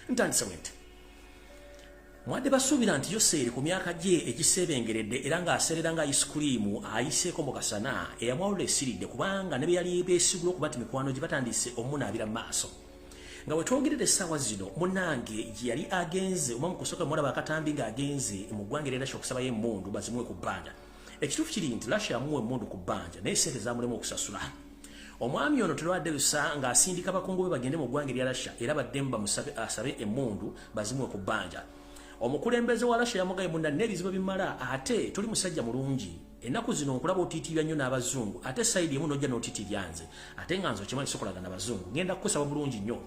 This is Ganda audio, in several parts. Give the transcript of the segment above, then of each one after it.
Ntandise bwe nti: mwadde basuubira nti Yoseeri ku myaka gye egiseebengeredde era ng'aseerera nga ice cream ayiseeko mu kasana, eyamwalula esiridde, kubanga ne be yali beesigula okuba nti mikwano gye batandise omunaabira mu maaso. Nga bwe twogerera essaawa zino, munnange gye yali agenze oba mu kusooka mulaba akatambi ng'agenze mu ggwanga erya Russia okusabayo emmundu bazimuwe ku bbanja. Ekituufu kiri nti Russia yamuwa emmundu ku bbanja, naye sente zamulema okusasula. Omwami ono terwadde lusa ng'asindika bakungu be bagende mu ggwanga erya Russia era baddemu bamusabe asabe emmundu bazimuwe ku bbanja. Omukulembeze wa Russia yamugaye, "Munna, n'ebizibu bimala, ate toli musajja mulungi. Ennaku zino nkulaba otiitiibya nnyo n'abazungu, ate side emu n'ojja n'otiitiibya nze, ate nga nze okimanyi sokolagana bazungu. Ngenda kukusaba bulungi nnyo,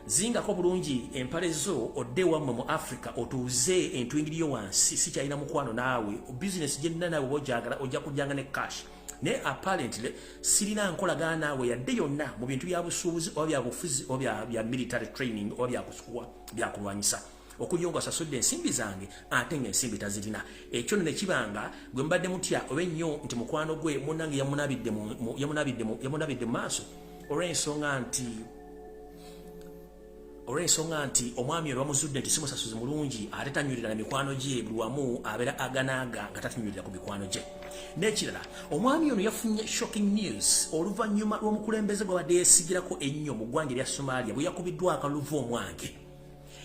zingako bulungi empale zo odde wammwe mu Africa, otuuze entwingiriyo wansi. Sikyalina mukwano naawe. Bizinesi gye nnina naawe oba ojja kujjanga ne cash, naye apparently sirina nkolagana naawe yadde yonna mu bintu bya busuubuzi oba bya bufuzi oba bya military training oba byakusukuwa byakulwanyisa, okujja nga osasudde ensimbi zange ate ng'ensimbi tazirina." Ekyo nno ne kibanga gwe mbadde mutya oba ennyo nti mukwano gwe munnange yamunabidde mu maaso, olw'ensonga nti omwami oyo bamuzudde nti si musasuzi mulungi, ate tanywirira na mikwano gye. Buli wamu abeera aganaaga nga tatunywirira ku mikwano gye. N'ekirala, omwami ono yafunye shocking news oluvannyuma lw'omukulembeze gw'abadde yeesigirako ennyo mu ggwanga erya Somalia bwe yakubiddwa akaluvu omwange,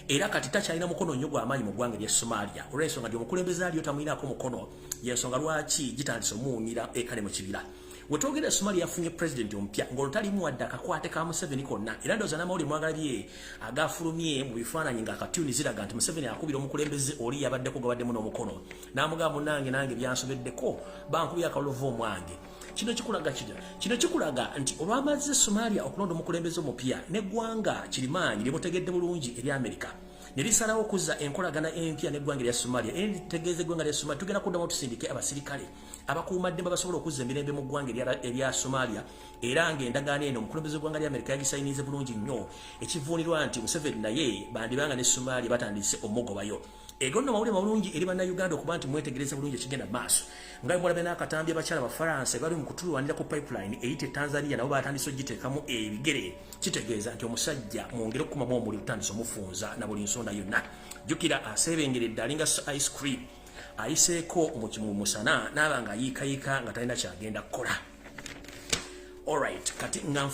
era kati takyalina mukono nnyo gw'amaanyi mu ggwanga erya Somalia, olw'ensonga nti omukulembeze aliyo tamuyinaako mukono. Yensonga lwaki gitandise omuwunyira ekale mu kibira. Wetwogera, Somalia yafunye president omupya ng'olwo talimu wadde akakwate ka Museveni konna. Era ndowooza n'amawulire mwagalabye agafulumye mu bifaananyi nga akatyuni ziraga nti Museveni akubira omukulembeze oli yabaddeko gabaddemu n'omukono, n'amugamba, "Munnange, nange byansobeddeko, bankubye akalulu omwange." Kino kikulaga kino kino kikulaga nti olwamaze Somalia okulonda omukulembeze omupya, n'eggwanga kirimaanyi limutegedde bulungi eri Amerika, ne lisalawo okuzza enkolagana empya n'eggwanga erya Somalia, era litegeeza eggwanga lya Somalia, "Tugenda kuddamu tusindike abasirikale abakuumaddembe basobola okuzza emirembe mu ggwanga erya Somalia." Era ng'endagaano eno omukulembeze w'eggwanga lya Amerika yagisayinize bulungi nnyo, ekivuunirwa nti Museveni naye bandibanga ne Somalia batandise omugobayo. Ego nno mawulire malungi eri Bannayuganda okuba nti mwetegereza bulungi ekigenda maaso. Nga bwe mulabe n'akatambi, abakyala Bafaransa bali mu kutulwanira ku pipeline eyita e Tanzania, nabo batandise ogiteekamu ebigere. Kitegeeza nti omusajja mwongere okukumamu omuliro, tutandise omufunza na buli nsonda yonna. Jjukira aseebengeredde alinga ice cream ayiseeko mu musana, n'aba nga ayiikayiika nga talina kyagenda kukola. Alright, kati nga